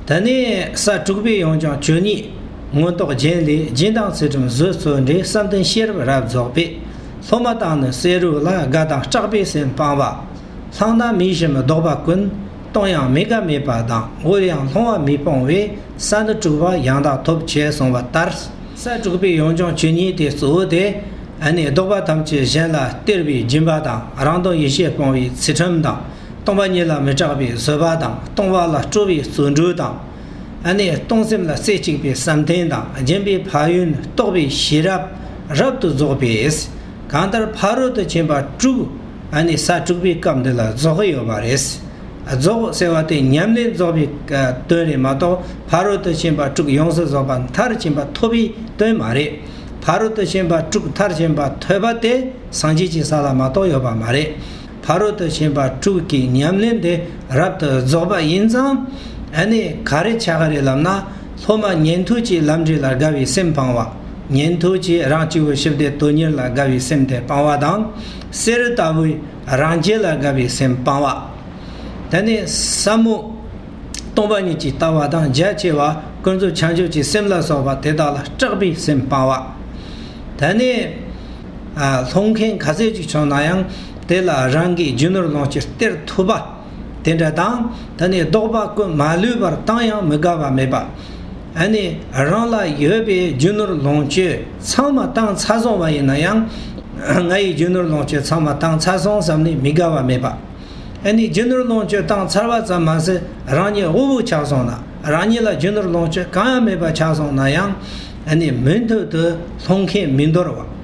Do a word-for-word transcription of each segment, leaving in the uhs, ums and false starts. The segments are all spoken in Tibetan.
དེ་ནས་ས་དྲུག་པའི་ཡོངས་སྦྱོང་བཅུ་གཉིས། མངོན་རྟོགས་རྒྱན་ལས། སྦྱིན་དང་ཚུལ་ཁྲིམས་བཟོད་རྩོལ་འགྲེ། བསམ་གཏན་ཤེས་རབ་རབ་རྫོགས་པས། སློབ་མ་དང་ནི་བསེ་རུ་ལ། དགའ་དང་སྐྲག་པའི་སེམས་སྤང་བ། བླངས་ན་མི་ཞུམ་བཟློག་པ་ཀུན། གཏོང་ཡང་མི་དགའ་མེད་པ་དང་། དབུལ་ཡང་སློང་བ་མི་སྤོང་བས། ས་ནི་དྲུག་པ་ཡང་དག་ཐོབ། ཅེས་གསུངས་པ་ལྟར། ས་དྲུག་པའི་ཡོངས་སྦྱོང་བཅུ་གཉིས་དེ་གཙོ་བོ་དེ། ཨ་ནི་བཟློག་པ་ཐམས་ཅད་གཞན་ལ་སྟེར་བའི་སྦྱིན་པ་དང་། རང་དོན་ཡིད་བྱེད་སྤོང་བའི་ཚུལ་ཁྲིམས་དང་། གཏོང་བ་ཉིད་ལ་མི་སྐྲག་པའི་བཟོད་པ་དང་། གཏོང་བ་ལ་སྤྲོ་བའི་བརྩོན་འགྲུས་དང་། ཨ་ནི་གཏོང་སེམས་ལ་རྩེ་གཅིག་པའི་བསམ་གཏན་དང་། སྦྱིན་པའི་ཕན་ཡོན་རྟོགས་པའི་ཤེས་རབ་རབ་ཏུ་རྫོགས་པས། གང་ལྟར་ཕ་རོལ་ཏུ་ཕྱིན་པ་དྲུག། ཨ་ནི་ས་དྲུག་པའི་སྐབས་འདི་ལ་རྫོགས་ཡོད་པ་རེད། རྫོགས་ཟེར་བ་དེ་ཉམས་ལེན་རྫོགས་པའི་དོན་རེད་མ་གཏོགས། ཕ་རོལ་ཏུ་ཕྱིན་པ་དྲུག་ཡོངས་སུ་རྫོགས་པ་མཐར་ཕྱིན་པ་ཐོབ་པའི་དོན་མ་རེད། ཕ་རོལ་ཏུ་ཕྱིན་པ་དྲུག་མཐར་ཕྱིན་པ་ཐོབ་པ་དེ་སངས་རྒྱས་ཀྱི་ས་ལ་མ་གཏོགས་ཡོད་པ་མ་རེད། ཕ་རོལ་ཏུ་ཕྱིན་པ་དྲུག་གི་ཉམས་ལེན་དེ་རབ་ཏུ་རྫོགས་པ་ཡིན་ཙང་། ཨ་ནི་ག་རེ་ཆགས་ཀྱི་རེད་ལབ་ན། སློབ་མ་ཉན་ཐོས་ཀྱི་ལམ་འབྲས་ལ་དགའ་བའི་སེམས་སྤང་བ། ཉན་ཐོས་ཀྱི་རང་སྐྱེ་བོ་ཞི་བདེ་དོན་གཉེར་ལ་དགའ་བའི་སེམས་དེ་སྤང་བ་དང་། བསེ་རུ་ལྟ་བུའི་རང་རྒྱལ་ལ་དགའ་བའི་སེམས་སྤང་བ། དེ་ནས་ཟབ་མོ་སྟོང་པ་ཉིད་ཀྱི་ལྟ་བ་དང་རྒྱ་ཆེ་བ་ཀུན་རྫོབ་བྱང་ཆུབ་ཀྱི་སེམས་ལ་སོགས་པ་དེ་དག་ལ་སྐྲག་པའི་སེམས་སྤང་བ། དེ་ནས་ཨ་སློང་མཁན་ག་ཚད་ཅིག་བྱུང་ན་ཡང་། དེ་ལ་རང་གིས་རྒྱུ་ནོར་ལོངས་སྤྱོད་སྟེར་ཐུབ་པ་དེ་འདྲ་དང་། དེ་ནས་བཟློག་པ་ཀུན་མ་ལུས་པར་བཏང་ཡང་མི་དགའ་བ་མེད་པ། ཨ་ནི་རང་ལ་ཡོད་པའི་རྒྱུ་ནོར་ལོངས་སྤྱོད་ཚང་མ་བཏང་ཚར་སོང་བ་ཡིན་ན་ཡང་། ང་ཡི་རྒྱུ་ནོར་ལོངས་སྤྱོད་ཚང་མ་བཏང་ཚར་སོང་བསམ་ནས་མི་དགའ་བ་མེད་པ། ཨ་ནི་རྒྱུ་ནོར་ལོངས་སྤྱོད་བཏང་ཚར་བ་ཙམ་མ་ཟད། རང་ཉིད་དབུལ་པོ་ཆགས་སོང་ན། རང་ཉིད་ལ་རྒྱུ་ནོར་ལོངས་སྤྱོད་གང་ཡང་མེད་པ་ཆགས་སོང་ན་ཡང་། ཨ་ནི་མུ་མཐུད་དུ་སློང་མཁན་མི་འདོར་བ།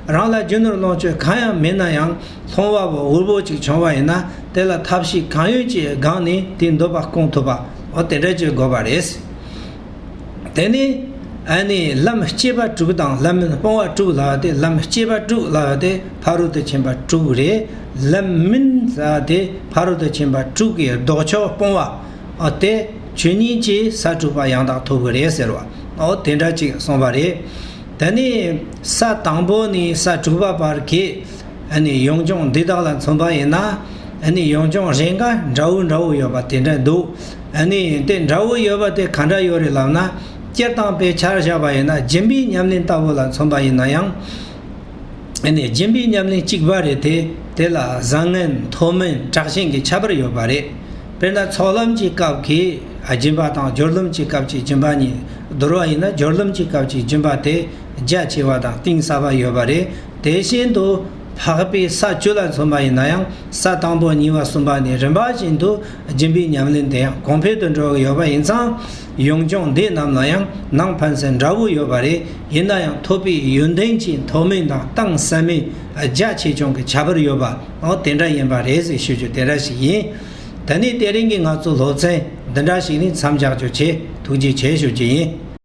རང་ལ་རྒྱུ་ནོར་ལོངས་སྤྱོད་གང་ཡང་མེད་ན་ཡང་། སློང་བ་བོ་དབུལ་པོ་ཅིག་བྱུང་བ་ཡིན་ན། དེ་ལ་ཐབས་ཤེས་གང་ཡོད་ཀྱིས་སྒང་ནས་དེའི་འདོད་པ་སྐོང་ཐུབ་པ། འོ་དེ་འདྲ་ཅིག་དགོས་པ་རེད། དེ་ནས་ཨ་ནི་ལམ་སྐྱེས་པ་དྲུག་དང་ལམ་སྨིན་སྤོང་བ་དྲུག་ལབ་པ་དེ། ལམ་སྐྱེས་པ་དྲུག་ལབ་པ་དེ་ཕ་རོལ་ཏུ་ཕྱིན་པ་དྲུག་རེད། ལམ་སྨིན་ཟེར་བ་དེ་ཕ་རོལ་ཏུ་ཕྱིན་པ་དྲུག་གི་ལྡོག་ཕྱོགས་སྤོང་བ། ཨོ་དེ་བཅུ་གཉིས་ཀྱིས་ས་དྲུག་པ་ཡང་དག་ཐོབ་གི་རེད་ཟེར་བ། ཨོ་དེ་འདྲ་ཅིག་གསུངས་པ་རེད། དེ་ནས་ས་དང་པོ་ནས་ས་དྲུག་པ་བར་གྱི་ཨ་ནི་ཡོངས་སྦྱོང་འདི་དག་ལ་མཚོན་པ་ཡིན་ན། ཨ་ནི་ཡོངས་སྦྱོང་རེ་འགའ་འདྲ་བོ་འདྲ་བོ་ཡོད་པ་དེ་འདྲ་འདུག་ཨ་ནི་དེ་འདྲ་བོ་ཡོད་པ་དེ་ག་འདྲ་ཡོད་རེད་ལབ་ན། སྤྱིར་བཏང་དཔེ་ཆར་བཞག་པ་ཡིན་ན། སྦྱིན་པའི་ཉམས་ལེན་ལྟ་བུ་ལ་མཚོན་པ་ཡིན་ན་ཡང་། ཨ་ནི་སྦྱིན་པའི་ཉམས་ལེན་གཅིག་པ་རེད་དེ། དེ་ལ་བཟང་ངན་མཐོ་དམན་དྲག་ཞན་གྱི་ཁྱད་པར་ཡོད་པ་རེད། དཔེར་ན་ཚོགས་ལམ་གྱི་སྐབས་ཀྱི་སྦྱིན་པ་དང་། སྦྱོར་ལམ་གྱི་སྐབས་ཀྱི་སྦྱིན་པ་གཉིས་བསྡུར་བ་ཡིན་ན། སྦྱོར་ལམ་གྱི་སྐབས་ཀྱི་སྦྱིན་པ་དེ་རྒྱ་ཆེ་བ་དང་གཏིང་ཟབ་པ་ཡོད་པ་རེད། དེ་བཞིན་དུ་འཕགས་པའི་ས་བཅུ་ལ་མཚོན་པ་ཡིན་ན་ཡང་། ས་དང་པོ་གཉིས་པ་གསུམ་པ་ནས་རིམ་པ་བཞིན་དུ་སྦྱིན་པའི་ཉམས་ལེན་དེ་ཡང་གོང་འཕེལ་དུ་འགྲོ་གི་ཡོད་པ་ཡིན་ཙང་། ཡོངས་སྦྱོང་འདི་རྣམས་ལ་ཡང་ནང་ཕན་ཚུན་འདྲ་བོ་ཡོད་པ་རེད། ཡིན་ན་ཡང་ཐོབ་པའི་ཡོན་ཏན་གྱི་མཐོ་དམན་དང་གཏིང་ཟབ་དམན་རྒྱ་ཆེ་ཆུང་གི་ཁྱད་པར་ཡོད་པ། འོ་དེ་འདྲ་ཡིན་པ་རེད་ཟེར་ཞུ་རྒྱུ་དེ་འདྲ་ཞིག་ཡིན། ད་ནི་དེ་རིང་གི་ང་ཚོ་སློབ་ཚན་འདི་འདྲ་ཞིག་ནས་མཚམས་བཞག་རྒྱུ་བྱས། ཐུགས་རྗེ་ཆེ་ཞུ་རྒྱུ་ཡིན།